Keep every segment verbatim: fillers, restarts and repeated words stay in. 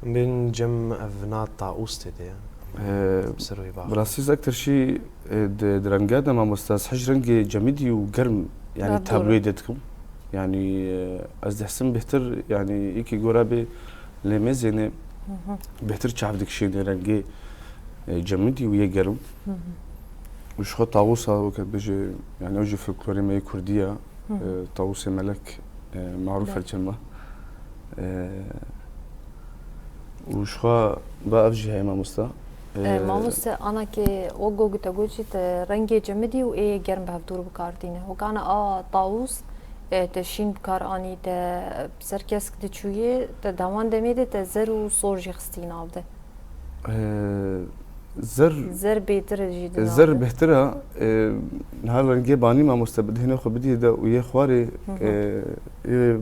Bên cem ev na taûs tê de ya. Ee, Ser wê Bi bax. rastî ez ektir şî, e, di, di renga de mamoste ez hej rengê cemidî û germ, yani Doğru. tabloyê de dikim. Yani e, ez dihsim bêhtir, yani îkî gora bê lê mêzênê bêhtir çav dikişînê rengê e, cemidî û yê germ. Û ji xwe tawusa weke bêje, yani ew jî folklorê me yê kurdî ya. E, Tawusê Melek, e, marûf Belê. e çima. E, û ji xwe ba ev jî heye mamoste. E, Mamoste, ana ke o go te got jî te rengê cemidî û ê germ bi hevdûr bikar tîne. Hokana a tawus, e, te şîn bikar anî, te ser kesk diçûyê, te dawan demê de te zer û sor jî xistî nav de. Ee, zer Zer bêtir jî di nav zer de. bêhtir e. Ee, niha rengê banî mamoste bi dihênê xwe bidî de û yê xwarê, Hı hı. ee, yê,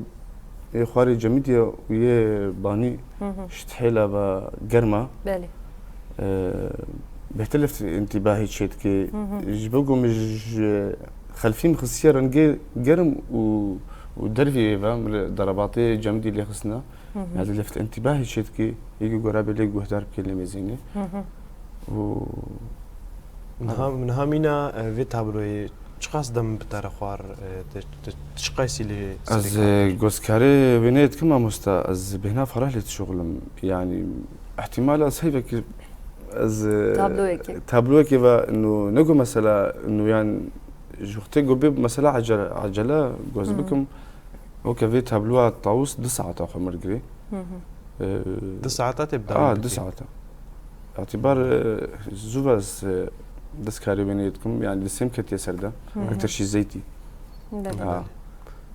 yê xwarê cemidî ye û yê banî Hı hı. ji tihêla ve germa. Belê. Ee, bêhtir left întîbahî çêdikê. Hı hı. Ji bo ku min ji xelfî min xistiye rengê germ û, û dervî wê ve min li derabatê cemidî lê xistine. Hı hı. Yani left întîbahî çêdikê, yekî gora bê lê guhdar bike lê mêzênê. Hı hı. Û Niha, niha mîna e, vê tabloyê çiqas dem bi te re xwar, e, te, te çiqasî lê Ez serê kar e, kir? Gozkarê wêneyê dikim mamoste, ez bêhna ferah lê dişuxilim. Yani ihtimal ez heyvekî ez e, Tabloyekê. Tabloyekê ve no, ne ku mesela no yan ji wextê ku bê mesela acele, acele goz Hı. bikim. Weke vê tabloya tawus du saeta xwe mir girê. Hı hı. E, Du saeta tê bi A, dawî du dikê. Saeta. Îtibar e, zû ve ez e, destkarê wêneyê dikim. Yani li sêm ketiye ser de. Hı hı. Ektir şî zeytî. Belê. Ha.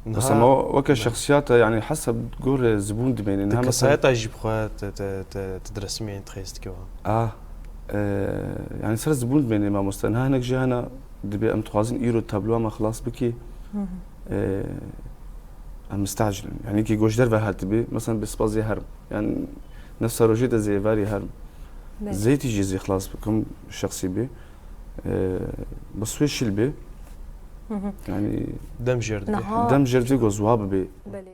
Niha Mesela weke Belê. Şexsiyata, yani hesab gore zibûn dimêne. Di Niha mesela kesayeta jî bi xwe te, te, te, te di resimê yên dixêz dike wa. A, e, yani ser zibûn dimêne mamoste. Niha hinek jî hene dibê em dixwazin îro tabloya me xilas bikî. Hı hı. E, em mistacilin. Yani ki goş derve hatibê. Mesela bi spazê herim. Yani nefsa rojê de zê êvarî herim. Belê. Zeytî jî zê xilas bikim şexsî bê. E, bi swê şil bê. Hı hı. Yani Dem jêr dibê. Niha- dem jêr dibê ku ziwa bibê. Belê.